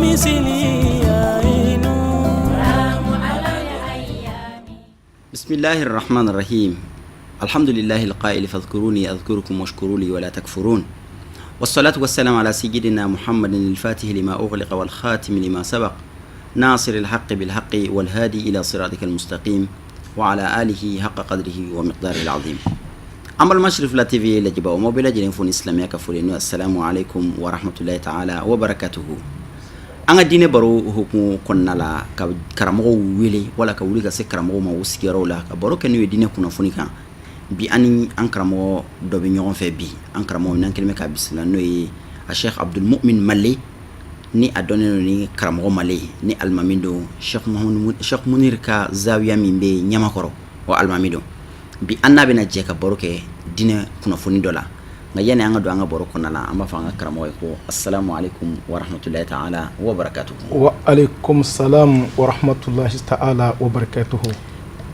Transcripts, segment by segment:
بسم الله الرحمن الرحيم الحمد لله القائل فاذكروني أذكركم واشكروا لي ولا تكفرون والصلاة والسلام على سيدنا محمد الفاتح لما أغلق والخاتم لما سبق ناصر الحق بالحق والهادي إلى صراطك المستقيم وعلى آله حق قدره ومقداره العظيم. An balima Cherifla TV lajɛbaaw, m'aw bɛɛ lajɛlen fo ni silamɛya ka foli n'o ye assalamu alaikum wa rahmatullahi ta'ala wa barakatuhu. An ka diinɛ baro hukumu kɔnɔna la, ka karamɔgɔw wele wala ka wuli ka se karamɔgɔw ma u sigiyɔrɔw la, ka baro kɛ n'u ye diinɛ kunnafoni kan. Bi, an ni an karamɔgɔ dɔ bɛ ɲɔgɔn fɛ bi, an karamɔgɔ n'an kɛlen bɛ k'a bisimila, n'o ye a Cheikh Abdul Mumin Male, ni a dɔnnen don ni karamɔgɔ Male, ni alimami don Cheikh Munir ka zawiya min bɛ Ɲamakɔrɔ, o alimami don. Bi, an n'a bɛna jɛ ka baro kɛ diinɛ kunnafoni dɔ la. Nka yanni an ka don an ka baro kɔnɔna la, an b'a fɔ an ka karamɔgɔ ye ko assalamu alaikum wa rahmatullahi ta'ala wa barakatuhu. Wa alaikum salam wa rahmatullahi ta'ala wa barakatuhu.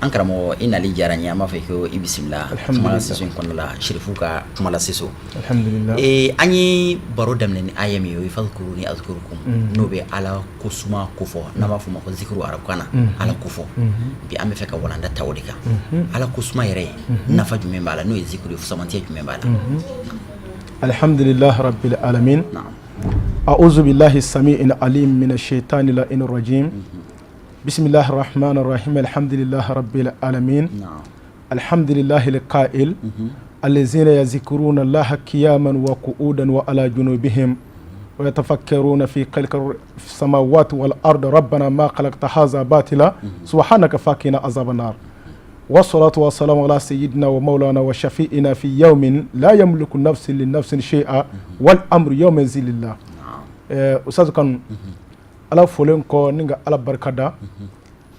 An karamɔgɔ, i nali diyara n ye. An b'a fɔ ko i bisimila kumalaseso in kɔnɔna la, Cherifu ka kumalaseso. Alhamdulillah. An ye baro daminɛ ni aya min ye, o ye fadhkuruni azkurukum, n'o bɛ Ala ko suma kofɔ, n'an b'a fɔ o ma ko zikiru arabukan na, Ala kofɔ. Bi, an bɛ fɛ ka walanda ta o de kan. Ala ko suma yɛrɛ, nafa jumɛn b'a la? N'o ye zikiru ye, fusamantiya jumɛn b'a la? Alhamdulillah rabbil alamin. A'udhu billahi samii'il alim minash shaitani la'inir rajim. Bismillahir rahmanir rahim. Alhamdulillah rabbil alamin. Alhamdulillahil qa'il allazina yazkuruna allaha qiyaman wa qu'udan wa ala junubihim wa yatafakkaruna fi khalqi samawati wal ardi rabbana ma khalaqta hadha batila subhanaka faqina azaban nar. Wassalatu wassalamu ala sayyidina wa maulana wa shafi'ina fi yawmin la yamliku nafsin li nafsin shay'a wal amru yawma zilillah. Ustaz Kanu, Ala folen kɔ ni ka Ala barika da,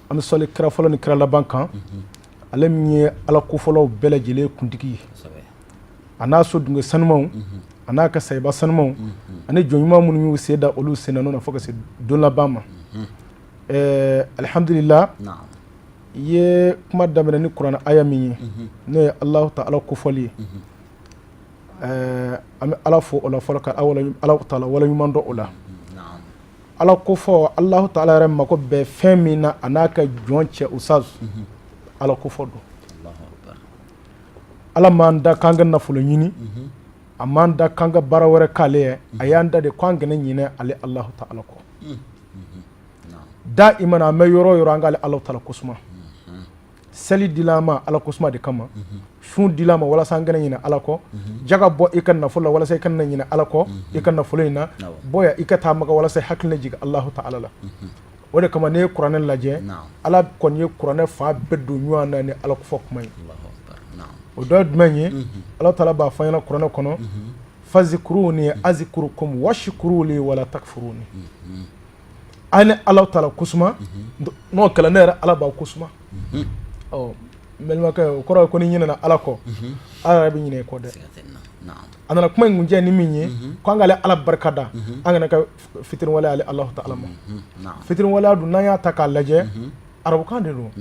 an bɛ sɔli kira fɔlɔ ni kira laban kan, ale min ye Ala kofɔlaw bɛɛ lajɛlen kuntigi ye, a n'a so dunge sanumanw, a n'a ka sahiba sanumanw, ani jɔn ɲuman minnu y'u sen da olu sen na fo ka se don laban ma. Alihamdulila, i ye kuma daminɛ ni kuranɛ aya min ye, n'o ye Alahu taala kofɔli ye, an bɛ Ala fo o la fɔlɔ, ka Ala taala waleɲuman dɔn o la. Ala kofɔ, Alahu taala yɛrɛ mako bɛ fɛn min na a n'a ka jɔn cɛ, ustaz, Ala kofɔ don. Ala m'an da k'an ka nafolo ɲini, a m'an da k'an ka baara wɛrɛ k'ale ye. A y'an da de k'an kana ɲinɛ ale Alahu taala kɔ. Da i mana an bɛ yɔrɔ o yɔrɔ, an k'ale Alahu taala kosuma. Seli dila an ma Ala kosuma de kama, sun dila an ma walasa an kana ɲinɛ Ala kɔ, jaga bɔ i ka nafolo la walasa i kana ɲinɛ Ala kɔ i ka nafolo in na, bɔ yan i ka taa Maka walasa hakili jigin Alahu taala la. O de kama, n'i ye kuranɛ lajɛ, Ala kɔni ye kuranɛ fan bɛɛ don ɲɔgɔn na ni Ala kofɔ kuma ye. O dɔ ye jumɛn ye? Ala taala b'a fɔ an ɲɛna kuranɛ kɔnɔ: fazkuruni azkurukum washkuruli wala takfuruni. A ni Ala taala kosuma, n'o kɛla ne yɛrɛ Ala b'aw kosuma. Ɔ n balimakɛ, o kɔrɔ ye ko n'i ɲinɛna Ala kɔ, Ala yɛrɛ bɛ ɲinɛ i kɔ dɛ. A nana kuma in kuncɛ ni min ye, ko an k'ale Ala barika da, an kana kɛ fitiriwale ale Alahu taala ma. Fitiriwaleya dun, n'an y'a ta k'a lajɛ, arabukan de don.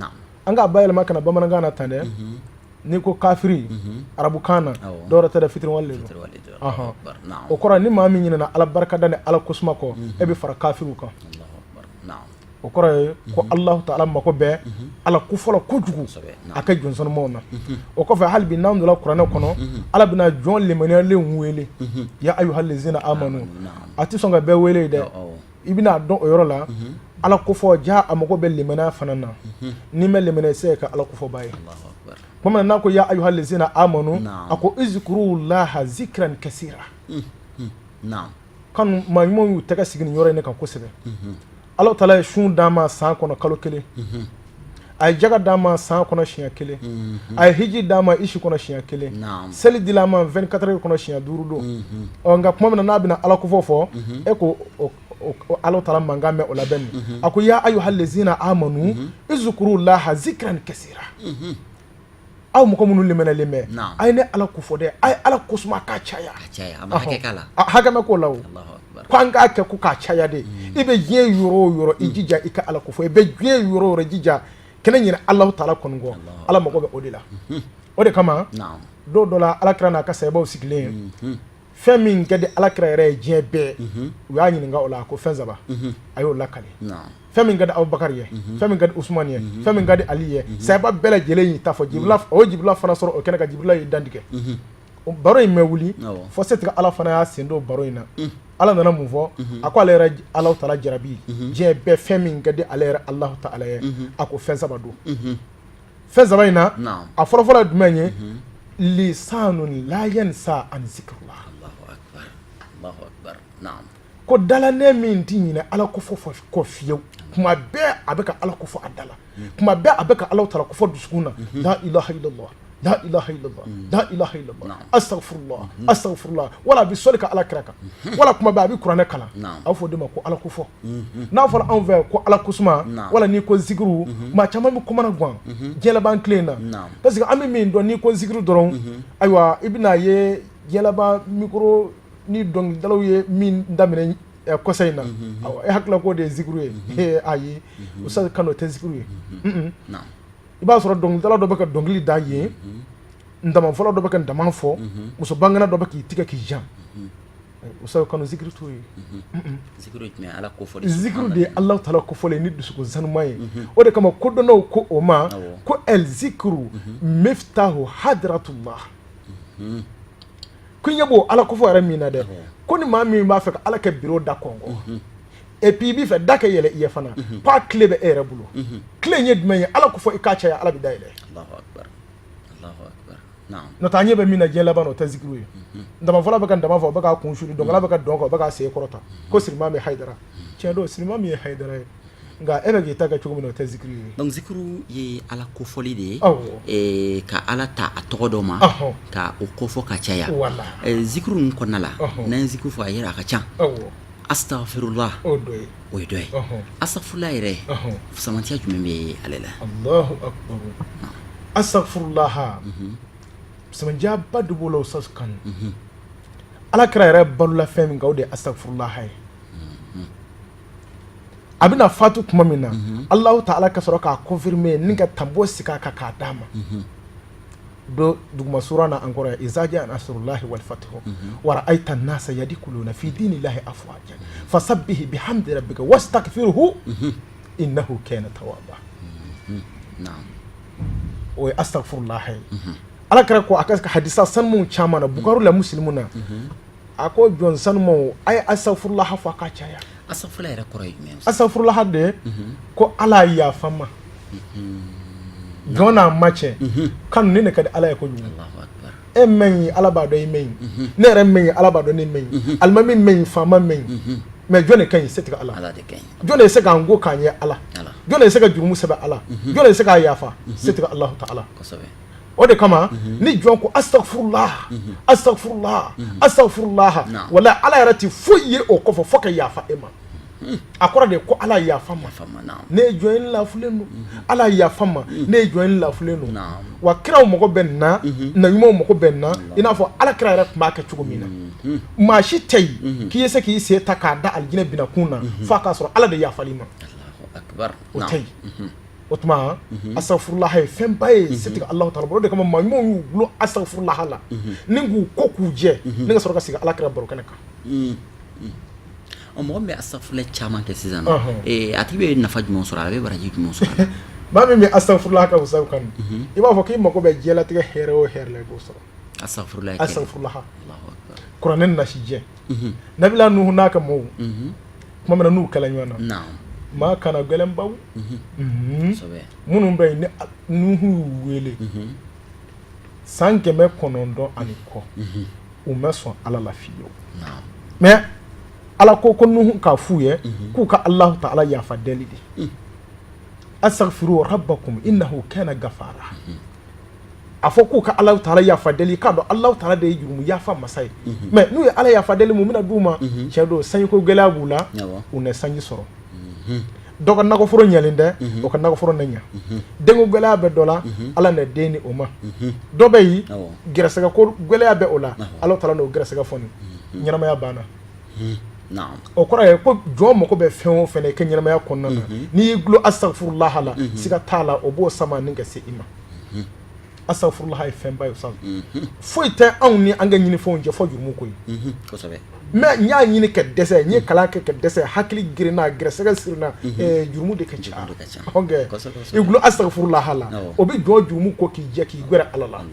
An k'a bayɛlɛma ka na bamanankan na tan dɛ. N'i ko kafiri arabukan na, dɔwɛrɛ tɛ dɛ, fitiriwale de don. O kɔrɔ, ni maa min ɲinɛna Ala barika da ni Ala kosuma kɔ, e bɛ fara kafiriw kan. O kɔrɔ ye ko Alahu taala mako bɛ Ala kofɔ la kojugu a ka jɔn sanumaw na. O kɔfɛ, hali bi n'an donna kuranɛ kɔnɔ, Ala bɛna jɔn limaniyalen wele: ya ayuhalazina amanu. A tɛ sɔn ka bɛɛ wele dɛ. I bɛna dɔn o yɔrɔ la, Ala kofɔ ja, a mago bɛ limaniya fana na. N'i ma limaniya, i tɛ se ka Ala kofɔbaa ye. Tuma min n'a ko ya ayuhalazina amanu, a ko izkurulaha zikran kasira. Kanu, maa ɲumanw y'u tɛgɛ sigi nin yɔrɔ in de kan kosɛbɛ. Ala taala ye sun d'an ma san kɔnɔ kalo kelen, a ye jaga d'an ma san kɔnɔ siɲɛ kelen, a ye hiji d'an ma i si kɔnɔ siɲɛ kelen, seli dil'an ma 24 heures kɔnɔ siɲɛ 5 don. Ɔ nka tuma min na n'a bɛna Ala kofɔ fɔ, e ko Ala taala mankan mɛn o la bɛ nin. A ko ya ayuhalazina amanu izkurulaha zikran kasira. Aw mɔgɔ minnu limaniyalen bɛ, a ye ne Ala kofɔ dɛ, a ye Ala kosuma k'a caya. Hakɛ ma k'o la o, ko an k'a kɛ ko k'a caya de. I bɛ diɲɛ yɔrɔ o yɔrɔ, i jija i ka Ala kofɔ. I bɛ diɲɛ yɔrɔ o yɔrɔ, i jija kana ɲinɛ Alahu taala kɔni kɔ. Ala mago bɛ o de la. O de kama, don dɔ la, Ala kira n'a ka sahabaw sigilen Fɛn min ka di ala kira yɛrɛ ye diɲɛ bɛɛ, u y'a ɲininka o la, a ko fɛn saba. A y'o lakale. Fɛn min ka di Abubakar ye, fɛn min ka di Usumani ye, fɛn min ka di Ali ye, sahaba bɛɛ lajɛlen y'i ta fɔ. Jibirila, o ye Jibirila fana sɔrɔ o kɛnɛ kan. Jibirila y'i dantigɛ. Baro in ma wuli fo setigi Ala fana y'a sen don baro in na. Ala nana mun fɔ? A ko ale yɛrɛ Alahu taala jarabi, diɲɛ bɛɛ fɛn min ka di ale yɛrɛ Alahu taala ye, a ko fɛn saba don. Fɛn saba in na, a fɔlɔfɔlɔ ye jumɛn ye? Lisanun la yansa an zikrillah. Ko dalanɛ min tɛ ɲinɛ Ala ko fɔ kɔ fiyewu. Kuma bɛɛ a bɛ ka Ala ko fɔ a da la, kuma bɛɛ a bɛ ka Ala taala ko fɔ dusukun na. La ilaha illallah, la ilaha illallah, la ilaha illallah, astaghfirullah, astaghfirullah. Wala a bɛ sɔli ka Ala kira kan, wala kuma bɛɛ a bɛ kuranɛ kalan. A bɛ fɔ o de ma ko Ala ko fɔ. N'a fɔra anw fɛ ko Ala kosuma, wala n'i ko zikiru, maa caman bɛ komana gan diɲɛ laban tile in na, parce que an bɛ min dɔn, n'i ko zikiru dɔrɔn, ayiwa, i bɛna ye diɲɛ laban micro ni dɔnkilidalaw ye min daminɛ kɔsa in na, e hakili k'o de ye zikiru ye. Ayi, Ustaz Kanu, o tɛ zikiru ye. I b'a sɔrɔ dɔnkilidala dɔ bɛ ka dɔnkili da yen, ntamanfɔla dɔ bɛ ka ntaman fɔ, muso bangana dɔ bɛ k'i tigɛ k'i jan. Ustaz Kanu, zikiru t'o ye. Zikiru de ye Alahu taala kofɔlen ni dusukun sanuman ye. O de kama kodɔnnaw ko o ma ko el zikiru miftahu hadratullah. Ko i ɲɛ b'o Ala kofɔ yɛrɛ min na dɛ, ko ni maa min b'a fɛ ka Ala kɛ biro da kɔnkɔn, et puis i b'i fɛ da kɛ yɛlɛ i ye fana, k'a clé bɛ e yɛrɛ bolo. Clé in ye jumɛn ye? Ala kofɔ, i k'a caya, Ala bɛ da yɛlɛ. N'o tɛ, an ɲɛ bɛ min na diɲɛ laban na, o tɛ zikiru ye. Ntamanfɔla bɛ ka ntaman fɔ, o bɛ k'a kun suli, dɔnkɛla bɛ ka dɔn kɛ, o bɛ k'a sen kɔrɔta ko Sirimami Hayidara. Tiɲɛ don, Sirimami ye Hayidara ye, nka e bɛ k'i ta kɛ cogo min na, o tɛ zikiru ye. Donc zikiru ye Ala kofɔli de ye, awɔ, ka Ala ta a tɔgɔ dɔ ma ka o kofɔ ka caya. Voilà. Zikiru ninnu kɔnɔna la, n'an ye zikiru fɔ a yɛrɛ, a ka ca. Astaghfirullah, o dɔ ye. O ye dɔ ye. Astaghfirullah yɛrɛ, fisamantiya jumɛn bɛ ale la? Allahu akbar. Astaghfirullah, fisamantiyaba de b'o la, Ustaz Kanu. Ala kira yɛrɛ balola fɛn min kan, o de ye astaghfirullah ye. A bɛna fatu tuma min na, Alahu taala ka sɔrɔ k'a confirmer ni ka tanbɔ sigi a kan k'a d'a ma. Do duguma sura na an kɔrɔ, iza jaa nasrullahi wal fathu wa ra'ayta an-nasa yadkhuluna fi dinillahi afwaja fasabbih bihamdi rabbika wastaghfirhu innahu kana tawwaba. O ye astaghfirullah ye. Ala kira ko a ka hadisa sanumanw caman na, Bukhari la, Muslimu na, a ko jɔn sanumanw, a ye astaghfirullah fɔ a ka caya. Astaghfirullah yɛrɛ kɔrɔ ye jumɛn ye? Astaghfirullah de ko Ala yafa n ma. Jɔn n'a ma cɛ Kanu, ne de ka di Ala ye kojugu. E man ɲi, Ala b'a dɔn i man ɲi. Ne yɛrɛ man ɲi, Ala b'a dɔn ne man ɲi. Alimami man ɲi, faama man ɲi, mais jɔn de ka ɲi? Setigi Ala. Jɔn de bɛ se k'an ko k'an ɲɛ? Ala. Jɔn de bɛ se ka jurumu sɛbɛn? Ala. Jɔn de bɛ se k'a yafa? Setigi Alahu taala. O de kama ni jɔn ko astaghfirullah, astaghfirullah, astaghfirullah, wala Ala yɛrɛ tɛ foyi ye o kɔfɛ fo ka yafa e ma. A kɔrɔ de ko Ala yafa n ma, ne ye jɔn ye lafulen don. Ala yafa n ma, ne ye jɔn ye lafulen don. Wa kiraw mago bɛ nin na, na ɲumanw mago bɛ nin na, i n'a fɔ Ala kira yɛrɛ tun b'a kɛ cogo min na. Maa si tɛ yen k'i ye se k'i sen ta k'a da alijinɛ binakun na f'a k'a sɔrɔ Ala de yafal'i ma. O tɛ yen. O tuma astaghfirullah ye fɛnba ye setigi Alahu taala bolo. O de kama maa ɲumanw y'u dulon astaghfirullah la ni k'u ko k'u jɛ ni ka sɔrɔ ka sigi Ala kira baro kɛnɛ kan. Mɔgɔ min bɛ astaghfirullah caman kɛ sisan, a tigi bɛ nafa jumɛn sɔrɔ a la, a bɛ baraji jumɛn sɔrɔ a la? Maa min bɛ astaghfirullah kɛ, Ustaz Kanu, i b'a fɔ k'i mago bɛ diɲɛlatigɛ hɛrɛ o hɛrɛ la, i b'o sɔrɔ. Astaghfirullah. Astaghfirullah, kuranɛ nasijɛ. Nabila Nuhu n'a ka mɔɔw, tuma min na n'u kɛla ɲɔgɔn na, maa kana gɛlɛn baw minnu bɛ yen, ni Nuhu y'u wele san 900 ani kɔ, u ma sɔn Ala la fiyewu. Mais Ala ko ko Nuhu k'a f'u ye k'u ka Alahu taala yafa deli de. Astaghfiru rabbakum innahu kana gafara. A fɔ k'u ka Alahu taala yafa deli, k'a dɔn Alahu taala de ye jurumu yafa masa ye. Mais n'u ye Ala yafa deli, mun bɛna d'u ma? Tiɲɛ don, sanjiko gɛlɛya b'u la, u na sanji sɔrɔ. Dɔ ka nakɔforo ɲɛlen tɛ, o ka nakɔforo na ɲɛ. Denko gɛlɛya bɛ dɔ la, Ala na den di o ma. Dɔ bɛ yen, gɛrɛsɛgɛ ko gɛlɛya bɛ o la, Alahu taala n'o gɛrɛsɛgɛ fɔni. Ɲɛnamaya banna. O kɔrɔ ye ko jɔn mako bɛ fɛn o fɛn na i ka ɲɛnamaya kɔnɔna na, n'i y'i dulon astaghfirullah la, siga t'a la, o b'o sama ni ka se i ma. Asafurulaha ye fɛnba ye sa. Foyi tɛ anw ni an ka ɲinifɛnw cɛ fo jurumu ko ye. Mais n y'a ɲini ka dɛsɛ, n ye kalan kɛ ka dɛsɛ, hakili girinna, gɛrɛsɛgɛ sirinna, jurumu de ka ca. I gulo asafurulaha la, o bɛ jɔn jurumu ko k'i jɛ, k'i gɛrɛ Ala la.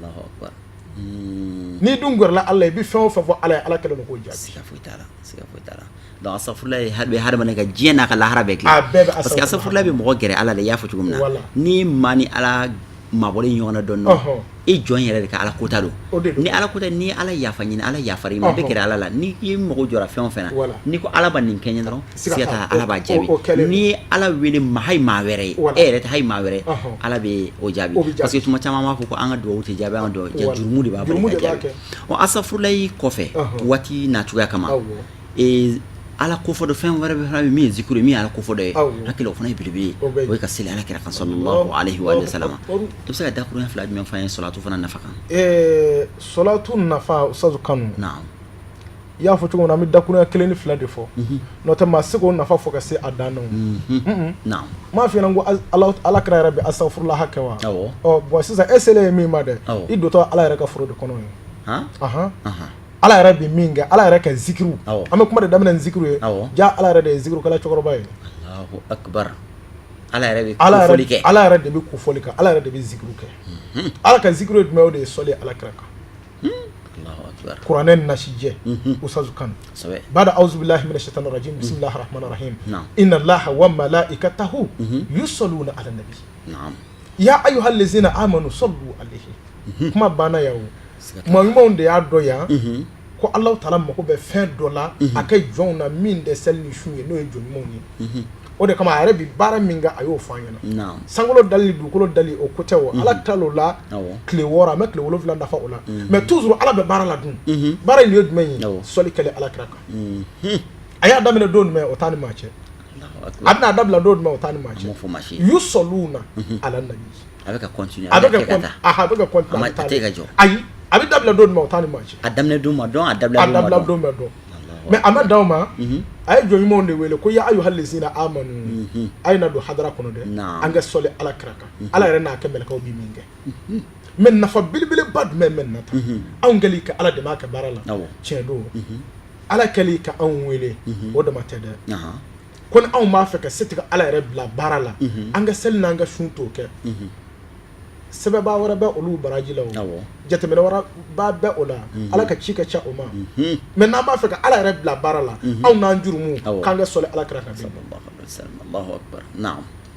N'i dun gɛrɛla Ala la, i bɛ fɛn o fɛn fɔ Ala ye, Ala kɛlen don k'o jaabi. Siga foyi t'a la, siga foyi t'a la. Donc asafurulahi bɛ hadamaden ka diɲɛ n'a ka lahara bɛɛ dilan. A bɛɛ bɛ. Parce que asafurulahi bɛ mɔgɔ gɛrɛ Ala la, i y'a fɔ cogo min na. Ni maa ni Ala mabɔlen ɲɔgɔn na dɔɔnin, e jɔn yɛrɛ de ka Ala kota don. Ni Ala kota, ni Ala yafa ɲini, Ala yafara i ma, i bɛ gɛrɛ Ala la. N'i k'i mago jɔra fɛn o fɛn na, n'i ko Ala ba nin kɛ n ye dɔrɔn, siga t'a la, Ala b'a jaabi. N'i ye Ala wele ma hali maa wɛrɛ ye, e yɛrɛ tɛ hali maa wɛrɛ, Ala bɛ o jaabi. Parce que tuma caman an b'a fɔ ko an ka dugawu tɛ jaabi, an ka dugawu, jurumu de b'a bali ka jaabi. Ɔ, asafurulahi kɔfɛ, waati n'a cogoya kama, Ala kofɔ dɔ fɛn wɛrɛ bɛ fana min ye zikuru ye, min ye Ala kofɔ dɔ ye, hakili o fana ye belebele ye, o ye ka seli Ala kira kan sallallahu alaihi wa sallam. I bɛ se ka dakuruɲɛ fila jumɛn fɔ an ye salatu fana nafa kan? Salatu nafa, Ustaz Kanu, i y'a fɔ cogo min na, an bɛ dakuruɲɛ kelen ni fila de fɔ, n'o tɛ maa se k'o nafa fɔ ka se a dan na. N m'a f'i ɲɛna ko Ala kira yɛrɛ bɛ asafurulaha kɛ wa? Ɔ bon, sisan e selen ye min ma dɛ, i dontɔ Ala yɛrɛ ka foro de kɔnɔ ye. Ala yɛrɛ bɛ min kɛ, Ala yɛrɛ ka zikiru, an bɛ kuma de daminɛ ni zikiru ye. Ja Ala yɛrɛ de ye zikirukɛla cɛkɔrɔba ye. Allahu akbar. Ala yɛrɛ bɛ kofɔli kɛ. Ala yɛrɛ de bɛ kofɔli kɛ, Ala yɛrɛ de bɛ zikiru kɛ. Ala ka zikiru ye jumɛn ye? O de ye sɔli Ala kira kan. Allahu akbar. Kuranɛ nasijɛ, Ustaz Kanu, bada auzu billahi minash shaitani rajim, bismillahir rahmanir rahim, inna Allaha wa malaikatahu yusalluna ala nabi ya ayyuhal ladzina amanu sallu alayhi. Kuma banna yan. O maa ɲumanw de y'a dɔn yan ko Alahu taala mago bɛ fɛn dɔ la a kɛ jɔnw na min tɛ seli ni sun ye, n'o ye jɔn ɲumanw ye. O de kama a yɛrɛ bɛ baara min kɛ, a y'o fɔ an ɲɛna. Sankolo dali, dugukolo dali, o ko tɛ. O Ala tilal'o la tile 6, a ma tile 7 dafa o la. Mais toujours Ala bɛ baara la dun. Baara in ye jumɛn ye? Sɔli kɛlen Ala kira kan. A y'a daminɛ don jumɛn? O t'a ni maa cɛ. A bɛna a dabila don jumɛn? O t'a ni maa cɛ. Yusɔluna ala nabi. A bɛ ka continuer. A bɛ ka a bɛ ka continuer, a tɛ ka jɔ. Ayi, a bɛ dabila don jumɛn, o t'a ni maa cɛ. A daminɛ don ma dɔn, a dabila don ma dɔn. A dabila don ma dɔn. Mais a ma dan o ma, a ye jɔn ɲumanw de wele ko ya ayyuhal ladzina amanu, a ye na don hadara kɔnɔ dɛ, an ka sɔli Ala kira kan. Ala yɛrɛ n'a kɛ mɛlɛkɛw bɛ min kɛ. Mais nafa belebeleba jumɛn bɛ nin na tan? Anw kɛli ka Ala dɛmɛ a ka baara la, tiɲɛ don. Ala kɛli ka anw wele, o dama tɛ dɛ. Ko ni anw b'a fɛ ka se tigɛ Ala yɛrɛ bila baara la, an ka seli n'an ka sun t'o kɛ. Sɛbɛnba wɛrɛ bɛ olu baraji la, o jateminɛ wɛrɛ ba bɛ o la, Ala ka ci ka ca o ma. Mais n'an b'a fɛ ka Ala yɛrɛ bila baara la, anw n'an jurumu, k'an ka sɔli Ala kira kan.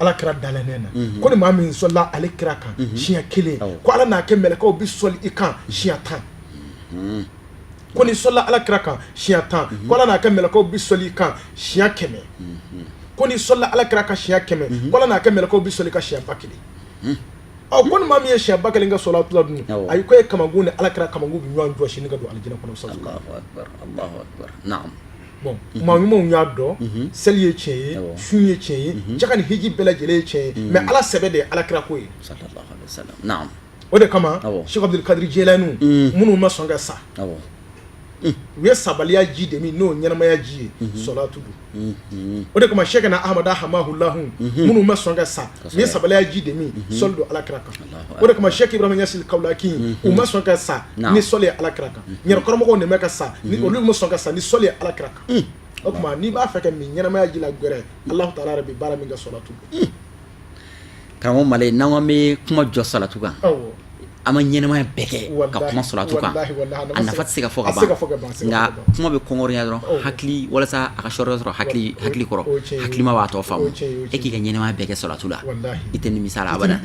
Ala kira dalɛnɛ na ko ni maa min sɔlila ale kira kan siɲɛ kelen, ko Ala n'a kɛ mɛlɛkɛw bɛ sɔli i kan siɲɛ 10. Ko ni sɔlila Ala kira kan siɲɛ 10, ko Ala n'a kɛ mɛlɛkɛw bɛ sɔli i kan siɲɛ 100. Ko ni sɔlila Ala kira kan siɲɛ 100, ko Ala n'a kɛ mɛlɛkɛw bɛ sɔli i kan siɲɛ 1000. Ɔ, ko ni maa min ye siɲɛ 1000 kɛ sɔlatu la dun, ayi, ko e kamankun ni Ala kira kamankun bɛ ɲɔgɔn jɔsi ni ka don alijinɛ kɔnɔ. Bon, maa ɲumanw y'a dɔn seli ye tiɲɛ ye, sun ye tiɲɛ ye, jaka ni hiji bɛɛ lajɛlen ye tiɲɛ ye, mais Ala sɛbɛ de ye Ala kira ko ye. O de kama Cheikh Abdul Kadiri Jilani, minnu ma sɔn ka sa, u ye sabaliya ji de min, n'o ɲɛnamaya ji ye, sɔlatu don. O de kama Cheikhna Ahmada Hamahulahu, minnu ma sɔn ka sa, u ye sabaliya ji de min, sɔli don Ala kira kan. O de kama Cheikh Ibrahima Niass Kawulaki, u ma sɔn ka sa ni sɔli ye Ala kira kan. Yɛrɛkɔrɔmɔgɔw de ma ka sa, ni olu ma sɔn ka sa ni sɔli ye Ala kira kan. O tuma n'i b'a fɛ ka min ɲɛnamaya ji la gɛrɛ Alahu taala yɛrɛ bɛ baara min kɛ, sɔlatu don. Karamɔgɔ Male, n'an ko an bɛ kuma jɔ salatu kan, an ma ɲɛnamaya bɛɛ kɛ ka kuma salatu kan, a nafa tɛ se ka fɔ ka ban. Nka kuma bɛ kɔngɔrɔnya dɔrɔn hakili, walasa a ka sɔrɔ sɔrɔ hakili kɔrɔ, hakilima b'a tɔ faamu. E k'i ka ɲɛnamaya bɛɛ kɛ salatu la, i tɛ nimisa la abada.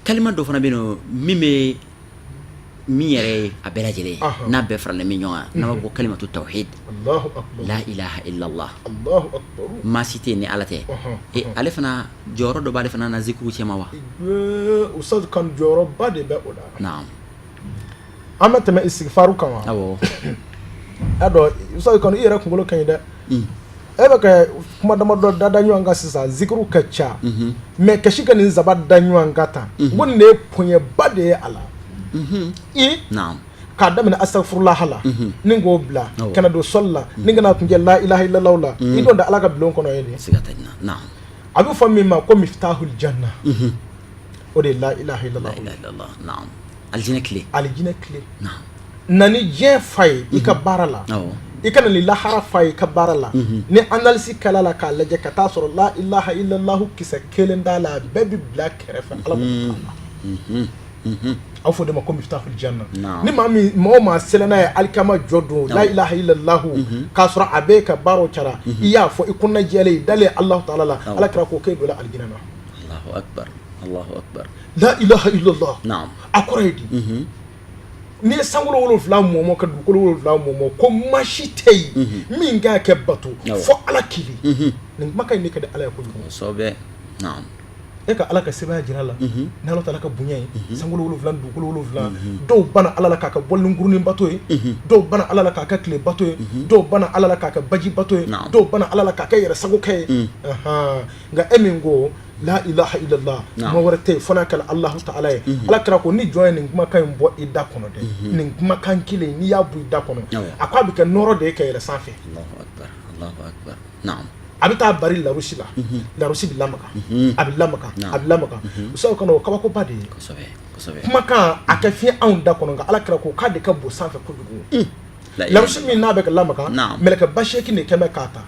Kalima dɔ fana bɛ yen min bɛ min yɛrɛ ye a bɛɛ lajɛlen ye, n'a bɛɛ faralen bɛ ɲɔgɔn kan, n'an b'a fɔ ko kalimatu tawhid, la ilaha illallah, maa si tɛ yen ni Ala tɛ. Ale fana jɔyɔrɔ dɔ b'ale fana na zikuru cɛma wa? Ustaz kan, jɔyɔrɔba de bɛ o la. An bɛ tɛmɛ istighfaru kan wa? Awɔ. A dɔn, Ustaz kan, i yɛrɛ kunkolo ka ɲi dɛ. E bɛ ka kuma damadɔ da da ɲɔgɔn kan sisan. Zikuru ka ca, mais kasi ka nin saba da ɲɔgɔn kan tan, ko nin de ye pɔnyɛba de ye a la. I k'a daminɛ astaghfirullah la, ni k'o bila ka na don sɔli la, ni ka na kuncɛ la ilaha illallah la, i don da Ala ka bulon kɔnɔ ye nin. Siga tɛ nin na. A bɛ fɔ min ma ko miftahul janna. O de ye la ilaha illallah. La ilaha illallah, naam, alijinɛ clé. Alijinɛ clé. Na ni diɲɛ fa ye i ka baara la, i ka na ni lahara fa ye i ka baara la. Ni analyse kɛla la k'a lajɛ ka taa sɔrɔ la ilaha illallah kisɛ kelen t'a la, a bɛɛ bɛ bila kɛrɛfɛ. Ala ko a bɛ fɔ o de ma ko miftahul janna. Ni maa min, maa o maa sela n'a ye alikama jɔ don, la ilaha illallah, k'a sɔrɔ a bɛ ka baaraw cara, i y'a fɔ i kɔnɔna jɛlen, i dalen Alahu taala la, Ala kira ko k'e donna alijinɛ na. Allahu akbar, Allahu akbar. La ilaha illallah, a kɔrɔ ye di? N'i ye sankolo wolonwula mɔmɔ ka dugukolo wolonwula mɔmɔ, ko maa si tɛ yen min kan ka bato fo Ala kelen. Nin kumakan in de ka di Ala ye kojugu. Kosɛbɛ, naam. E ka Ala ka sebaaya jira a la ni Ala taala ka bonya ye. Sankolo wolonwula, dugukolo wolonwula, dɔw banna Ala la k'a kɛ bɔlinin bato ye, dɔw banna Ala la k'a kɛ tile bato ye, dɔw banna Ala la k'a kɛ baji bato ye, dɔw banna Ala la k'a kɛ yɛrɛ sagokɛ ye. Nka e min ko la ilaha illallah, ma wɛrɛ tɛ yen fo n'a kɛra Alahu taala ye. Ala kira ko ni jɔn ye nin kumakan in bɔ i da kɔnɔ dɛ, nin kumakan kelen n'i y'a bɔ i da kɔnɔ, a ko a bɛ kɛ nɔɔrɔ de ye ka yɛlɛ sanfɛ. A bɛ taa bari larusi la, larusi bɛ lamaga, a bɛ lamaga, a bɛ lamaga. Usaw kana o kabakoba de ye. Kumakan a kɛ fiɲɛ anw da kɔnɔ, nka Ala kira ko k'a de ka bon sanfɛ kojugu. Larusi min n'a bɛ ka lamaga, mɛlɛkɛ 80 de kɛmɛ k'a ta.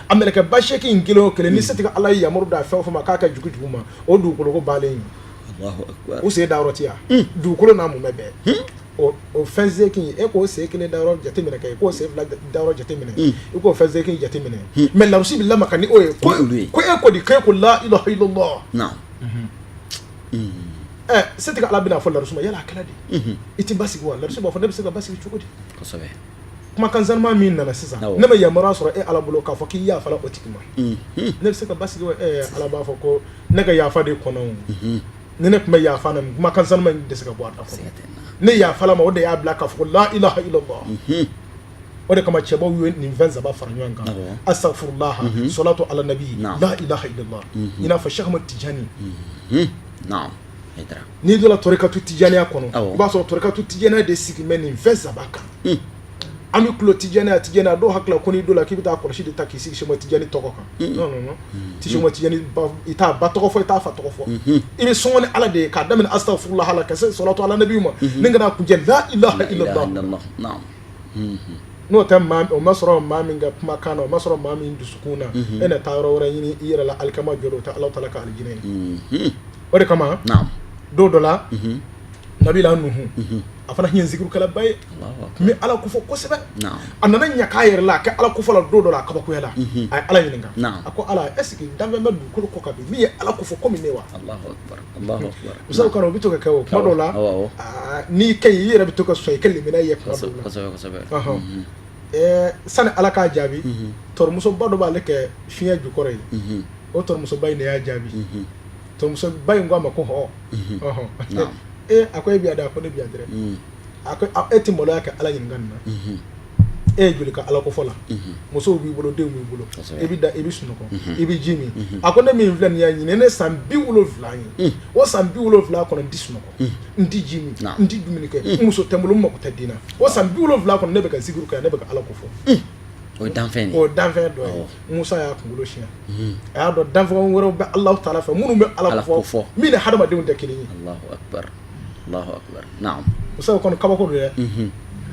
A mɛlɛkɛ 80 in kelen o kelen, ni setigi Ala ye yamaru da fɛn o fɛn ma k'a ka jigin dugu ma, o dugukolo ko bannen ye, u sen dayɔrɔ tɛ yan, dugukolo n'a mumɛ bɛɛ. O fɛn seegin, e k'o sen kelen dayɔrɔ jateminɛ kɛ, i k'o sen fila dayɔrɔ jateminɛ, i k'o fɛn seegin jateminɛ. Mais larusi bɛ lamaga ni o ye. Ko e ko di? K'e ko la ilaha illallah. Ɛ, setigi Ala bɛna fɔ larusi ma, yala a kɛra di? I tɛ basigi wa? Larusi b'a fɔ ne bɛ se ka basigi cogo di? Kumakan sanuma min nana sisan, ne ma yamaruya sɔrɔ e Ala bolo k'a fɔ k'i yafala o tigi ma, ne bɛ se ka basigi wa? Ala b'a fɔ ko ne ka yafa de kɔnɔ, ni ne tun bɛ yafa na, kumakan sanuma in tɛ se ka bɔ a da kɔnɔ. Ne yafala ma, o de y'a bila k'a fɔ ko la ilaha illallah. O de kama cɛbaw ye nin fɛn saba fara ɲɔgɔn kan: astaghfirullah, salatu ala nabi, la ilaha illallah. I n'a fɔ Cheikh Ahmad Tijani. N'i donna tɔrikatu tijaniya kɔnɔ, i b'a sɔrɔ tɔrikatu tijaniya de sigi bɛ nin fɛn saba kan. An bɛ kulo tijaniya, tijaniya, dɔw hakili la ko n'i donna k'i bɛ taa kɔlɔsi de ta k'i sigi Cheikh Tijani tɔgɔ kan. Non, non, non, Cheikh Tijani, i t'a ba tɔgɔ fɔ, i t'a fa tɔgɔ fɔ, i bɛ sɔngɔ ni Ala de ye, k'a daminɛ astaghfirullah la ka se salatu ala nabi ma, ni ka na kuncɛ la ilaha illallah. N'o tɛ, maa o ma sɔrɔ maa min ka kumakan na, o ma sɔrɔ maa min dusukun na, e na taa yɔrɔ wɛrɛ ɲini i yɛrɛ la alikama jɔ, o tɛ Ala taala ka alijinɛ ye. O de kama don dɔ la, nabila Nuhu, a fana ye zikirukɛlaba ye, tun bɛ Ala kofɔ kosɛbɛ. A nana ɲa k'a yɛrɛ la a kɛ Ala kofɔ la. Don dɔ la, a kabakoya la, a ye Ala ɲininka, a ko Ala, est ce que danfɛn bɛ dugukolo kɔ kan bi min ye Ala kofɔ komi ne wa? Musaw kana, o bɛ to ka kɛ o kuma dɔw la. N'i ka ɲi, i yɛrɛ bɛ to ka sɔn i ka limaniya ye kuma dɔw la. Sani Ala k'a jaabi, tɔrɔmusoba dɔ b'ale kɛ fiɲɛ jukɔrɔ ye. O tɔrɔmusoba in de y'a jaabi. Tɔrɔmusoba in ko a ma ko hɔ, ee, a ko e bi yan dɛ. A ko ne bi yan dɛ. A ko e tɛ maloya ka Ala ɲininka nin na? E ye joli ka Ala kofɔ la? Musow b'i bolo, denw b'i bolo, i bɛ da, i bɛ sunɔgɔ, i bɛ ji min. A ko ne min filɛ nin ye ɲinɛ ne san 70 ye, o san 70 kɔnɔ, n tɛ sunɔgɔ, n tɛ ji min, n tɛ dumuni kɛ, muso tɛ n bolo, n mako tɛ den na. O san 70 kɔnɔ, ne bɛ ka zikiru kɛ, ne bɛ ka Ala kofɔ. O ye danfɛn ye. O ye danfɛn dɔ ye. Musa y'a kunkolo siɲɛ. A y'a dɔn danfɛn wɛrɛw bɛ Alahu taala fɛ minnu bɛ Ala kofɔ min ni hadamadenw tɛ kelen ye. Alahu akbar, Alahu akbar, naam. Musa kɔni, kabako don dɛ.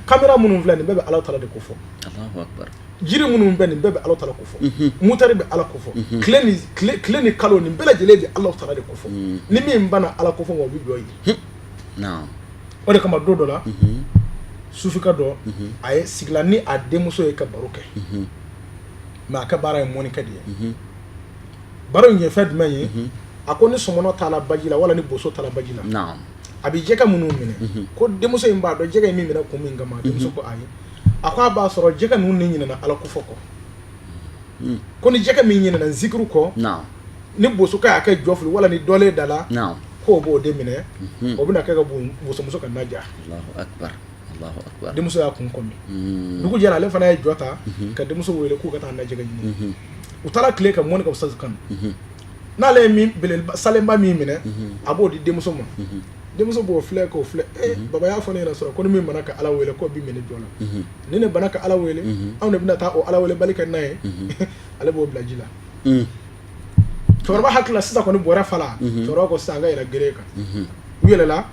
Kamera minnu filɛ nin bɛɛ bɛ Alahu taala de kofɔ. Alahu akbar. Jiri minnu bɛ nin bɛɛ bɛ Alahu taala kofɔ. Mutari bɛ Ala kofɔ. Tile ni kalo, nin bɛɛ lajɛlen bɛ Alahu taala de kofɔ. Ni min banna Ala kofɔ ma, o bɛ jɔ yen. Naam. O de kama don dɔ la, sufika dɔ, a ye sigila ni a denmuso ye ka baro kɛ. Mais a ka baara ye mɔnikɛ de ye. Baro in ye fɛn jumɛn ye? A ko ni sɔmɔnɔ taara baji la wala ni boso taara baji la, a bɛ jɛgɛ minnu minɛ, ko denmuso in b'a dɔn jɛgɛ in min minɛ kun min kama. Denmuso ko ayi. A ko a b'a sɔrɔ jɛgɛ ninnu ni ɲinɛna Ala kofɔ kɔ. Ko ni jɛgɛ min ɲinɛna zikiru kɔ, ni bosokɛ y'a kɛ jɔ fili wala ni dɔlen da la, k'o b'o de minɛ, o bɛna kɛ ka bosomuso ka na ja. Denmuso y'a kun kɔmi. Dugu jɛra, ale fana ye jɔ ta ka denmuso wele k'u ka taa najɛgɛ ɲini. U taara tile ka mɔni ka Ustaz kan. N'ale ye min salenba min minɛ, a b'o di denmuso ma. Denmuso b'o filɛ k'o filɛ. E baba y'a fɔ ne ɲɛna sɔrɔ ko ni min bana ka Ala wele, k'o bi minɛ jɔ la. Ni ne bana ka Ala wele, anw de bɛna taa o Ala wele bali ka n'a ye. Ale b'o bila ji la. Cɛkɔrɔba hakili la sisan kɔni bɔrɛ fa la. Cɛkɔrɔba ko sisan an ka yɛlɛ gere kan. U yɛlɛla,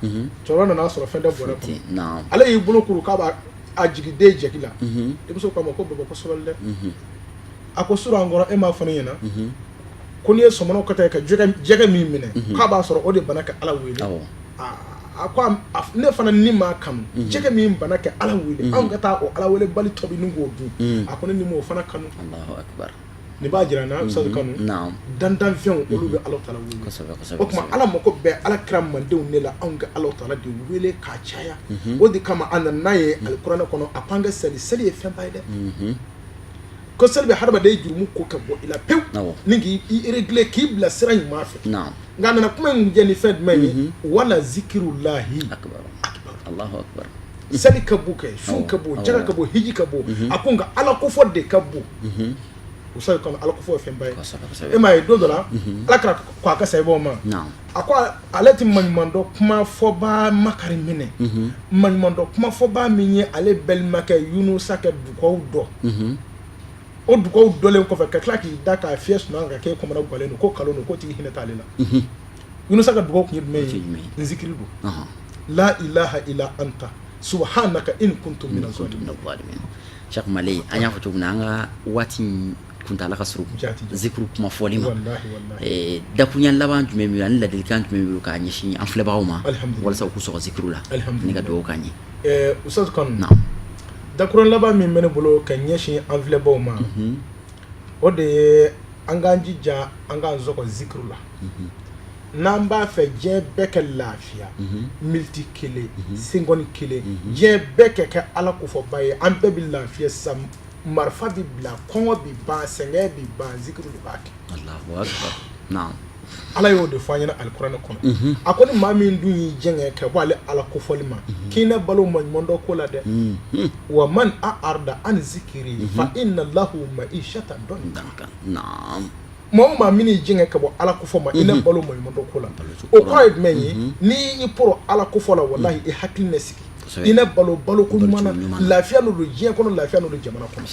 cɛkɔrɔba nana sɔrɔ fɛn tɛ bɔrɛ kɔnɔ. Ale y'i bolo kuru k'a b'a a jigin den jɛki la. Denmuso k'a ma ko baba, ko sabali dɛ. A ko surɔ an kɔrɔ, e m'a fɔ ne ɲɛna ko n'i ye sɔmɔnɔ kɔtɛ ka jɛgɛ min minɛ, k'a b'a sɔrɔ o de bana ka Ala wele. A ko ne fana ni m'a kanu, jɛgɛ min bana ka Ala wele, anw ka taa o Ala wele bali tobi ni k'o dun, a ko ne ni m'o fana kanu. Nin b'a jira na, Ustaz Kanu, dantanfɛnw olu bɛ Ala taala wele. O tuma Ala mako bɛɛ Ala kira mandenw de la, anw ka Ala taala de wele k'a caya. O de kama a nana n'a ye alikuranɛ kɔnɔ, a ko an ka seli. Seli ye fɛnba ye dɛ, ko seli bɛ hadamaden jurumu ko ka bɔ i la pewu ni k'i réglé, k'i bila sira ɲuman fɛ. Nka a nana kuma in jɛ ni fɛn jumɛn ye? Wala zikirulahi akbar, Allahu akbar. Seli ka bon kɛ, sun ka bon, jaga ka bon, hiji ka bon. A ko nka Ala kofɔ de ka bon. Ustaz Kanu, Ala kofɔ ye fɛnba ye. E m'a ye, don dɔ la, Ala kira ko a ka sahibaw ma, a ko ale tɛ maɲumandɔ kuma fɔbaa makari minɛ, maɲumandɔ kuma fɔbaa min ye ale balimakɛ Yunusa kɛ dugawu dɔ, o dugawu dɔlen kɔfɛ ka tila k'i da k'a fiyɛ sunɔgɔ kan k'e kɔmana gwalen don, ko kalon don, k'o tigi hinɛ t'ale la. Yunusa ka dugawu tun ye jumɛn ye? N zikiri don, la ilaha illa anta subhanaka in kuntu mina zalimin. Cheikh Male, an y'a fɔ cogo min na, an ka waati kuntaala ka surun zikuru kuma fɔli ma. Dakuruɲa laban jumɛn b'i bolo ani ladilikan jumɛn b'i bolo k'a ɲɛsin an filɛbagaw ma walasa u k'u sɔgɔ zikuru la ni ka dugawu k'an ye? Ustaz Kanu, dakuruɲa laban min bɛ ne bolo ka ɲɛsin an filɛbaw ma, o de ye an k'an jija, an k'an sɔgɔ zikuru la. N'an b'a fɛ diɲɛ bɛɛ kɛ lafiya, militi kelen, senkɔni kelen, diɲɛ bɛɛ kɛ kɛ Ala kofɔba ye, an bɛɛ bɛ lafiya sisan, marifa bɛ bila, kɔngɔ bɛ ban, sɛgɛn bɛ ban, zikuru de b'a kɛ. Ala y'o de fɔ an ɲɛna alikuranɛ kɔnɔ. A ko ni maa min dun y'i jɛngɛ ka bɔ ale Ala kofɔli ma, k'i na balo maɲuman dɔ ko la dɛ. Wa man a'arada an zikiri fa inna lahu ma'ishatan danka. Maa o maa min y'i jɛngɛ ka bɔ Ala kofɔ ma, i na balo maɲuman dɔ ko la. O kɔrɔ ye jumɛn ye? N'i y'i poro Ala kofɔ la, walahi i hakili na sigi, i na balo baloko ɲuman na, lafiya n'o don diɲɛ kɔnɔ, lafiya n'o don jamana kɔnɔ.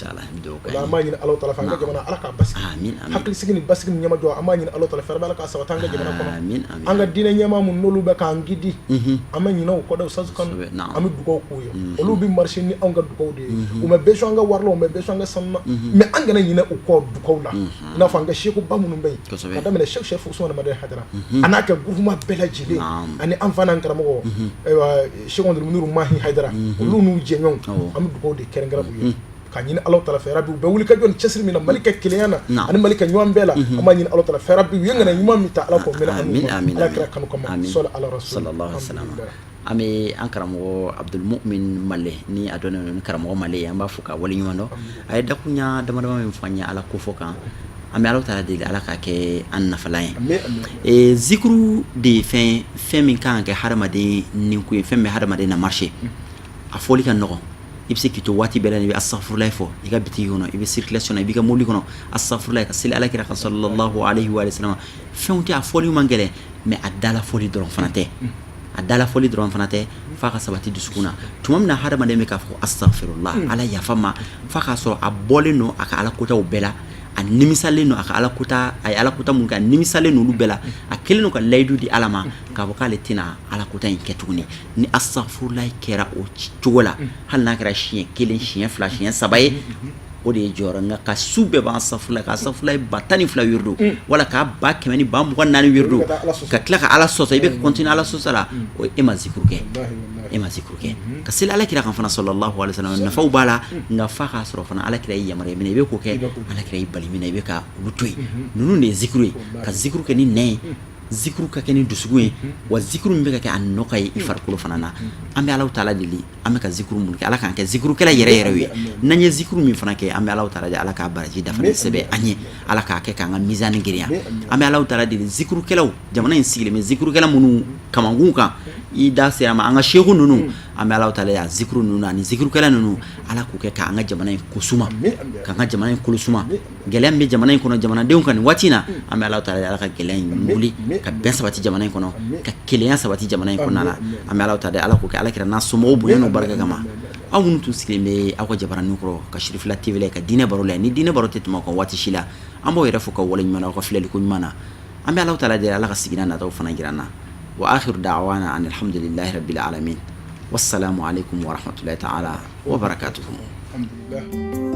O la an b'a ɲini Ala taala fɛ, an ka jamana, Ala k'a basigi, hakilisigi ni basigi ni ɲɛmajɔ. An b'a ɲini Ala taala fɛ, Ala k'a sabati an ka jamana kɔnɔ. An ka diinɛ ɲɛmaa minnu n'olu bɛ k'an gidi, an ma ɲinɛ u kɔ dɛ, Ustaz Kanu. An bɛ dugawu k'u ye. Olu bɛ marcher ni anw ka dugawu de ye. U ma besoin an ka wari la, u ma besoin an ka sanu na, mais an kana ɲinɛ u kɔ dugawu la. I n'a fɔ an ka sekuba minnu bɛ yen, ka daminɛ Cheikh Chérif Ousmane Madani Haidara, a n'a ka groupement bɛɛ lajɛlen, ani an fana karamɔgɔ, ayiwa, Cheikh Umaru Muniru Mahi Haidara, olu n'u jɛɲɔgɔnw, an bɛ dugawu de kɛrɛnkɛrɛn u ye ka ɲini Ala taala fɛ, rabi u bɛ wuli ka jɔ ni cɛsiri min na Mali ka kelenya na ani Mali ka ɲɔgɔn bɛɛ la. An b'a ɲini Ala taala fɛ, rabi u ye ŋaniya ɲuman min ta, Ala k'o minɛ an Ala kira kanu kama, sɔli ala rasul. An bɛ an karamɔgɔ Abdulmumin Male, ni a dɔnnen don ni karamɔgɔ Male ye, an b'a fo ka waleɲuman dɔn. A ye dakuruɲa dama dama min fɔ an ye Ala kofɔ kan, an bɛ Ala taala deli, Ala k'a kɛ an nafalan ye. Zikuru de ye fɛn fɛn min kan ka kɛ hadamaden nikun ye, fɛn bɛ hadamaden na marcher. A fɔli ka nɔgɔn, i bɛ se k'i to waati bɛɛ la, i bɛ asafurulayi fɔ i ka bitigi kɔnɔ, i bɛ circulation na, i b'i ka mobili kɔnɔ, asafurulayi, ka seli Ala kira kan sallallahu alaihi wa sallam. Fɛnw tɛ, a fɔli man gɛlɛn, mais a dalafɔli dɔrɔn fana tɛ, a dalafɔli dɔrɔn fana tɛ, f'a ka sabati dusukun na. Tuma min na hadamaden bɛ k'a fɔ astagfirullah, Ala yafa ma, f'a k'a sɔrɔ a bɔlen don a ka ala kotaw bɛɛ la, a nimisalen don a ka ala kota, a ye ala kota mun kɛ, a nimisalen don olu bɛɛ la, a kɛlen don ka layidu di Ala ma k'a fɔ k'ale tɛna ala kota in kɛ tuguni. Ni astagfirullah kɛra o cogo la, hali n'a kɛra siɲɛ kelen, siɲɛ fila, siɲɛ saba ye, o de ye jɔyɔrɔ. Nka ka su bɛɛ ban astagfirullah, ka astagfirullah 12,000 wirdu, wala k'a ba kɛmɛ ni ba mugan naani wirdu, ka tila ka Ala sɔsɔ, i bɛ ka continuer Ala sɔsɔ la, o e ma zikuru kɛ, e ma zikuru kɛ. Ka seli Ala kira kan fana sallallahu alaihi wasallam, nafaw b'a la, nka f'a k'a sɔrɔ fana Ala kira y'i yamaruya min na, i bɛ k'o kɛ, Ala kira y'i bali min na, i bɛ ka olu to yen. Ninnu de ye zikuru ye. Ka zikuru kɛ ni nɛn ye, zikuru ka kɛ ni dusukun ye, wa zikuru min bɛ ka kɛ, a nɔ ka ye i farikolo fana na. An bɛ Ala taala deli, an bɛ ka zikuru mun kɛ, Ala k'an kɛ zikurukɛla yɛrɛ yɛrɛ ye. N'an ye zikuru min fana kɛ, an bɛ Ala taala deli, Ala k'a baraji dafalen sɛbɛn an ye, Ala k'a kɛ k'an ka mizani girinya. An bɛ Ala taala deli, zikurukɛlaw, jamana in sigilen bɛ zikurukɛla minnu kamankun kan, i da sera ma, an ka seku ninnu, an bɛ Ala taala a zikuru ninnu ani zikurukɛla ninnu, Ala k'u kɛ k'an ka jamana in kosuma, k'an ka jamana in kolosuma. Gɛlɛya min bɛ jamana in kɔnɔ, jamanadenw kan nin waati in na, an bɛ Ala taala, Ala ka gɛlɛya in wuli, ka bɛn sabati jamana in kɔnɔ, ka kelenya sabati jamana in kɔnɔna la. An bɛ Ala taala, Ala k'o kɛ Ala kira n'a somɔgɔw bonya n'u barika kama. Aw minnu tun sigilen bɛ aw ka jabaranin kɔrɔ ka Sirifila TV la, ka diinɛ baro la, ni diinɛ baro tɛ tɛmɛ aw kan waati si la, an b'aw yɛrɛ fo ka waleɲuman aw ka filɛliko ɲuman na. An bɛ Alahu taala deli, Ala ka sigida nataw fana jira an na. Wa akhiru da'wana anil hamdulillahi rabbil alamin. Wassalamu alaikum warahmatullahi ta'ala wabarakatuhu. Alhamdulillah.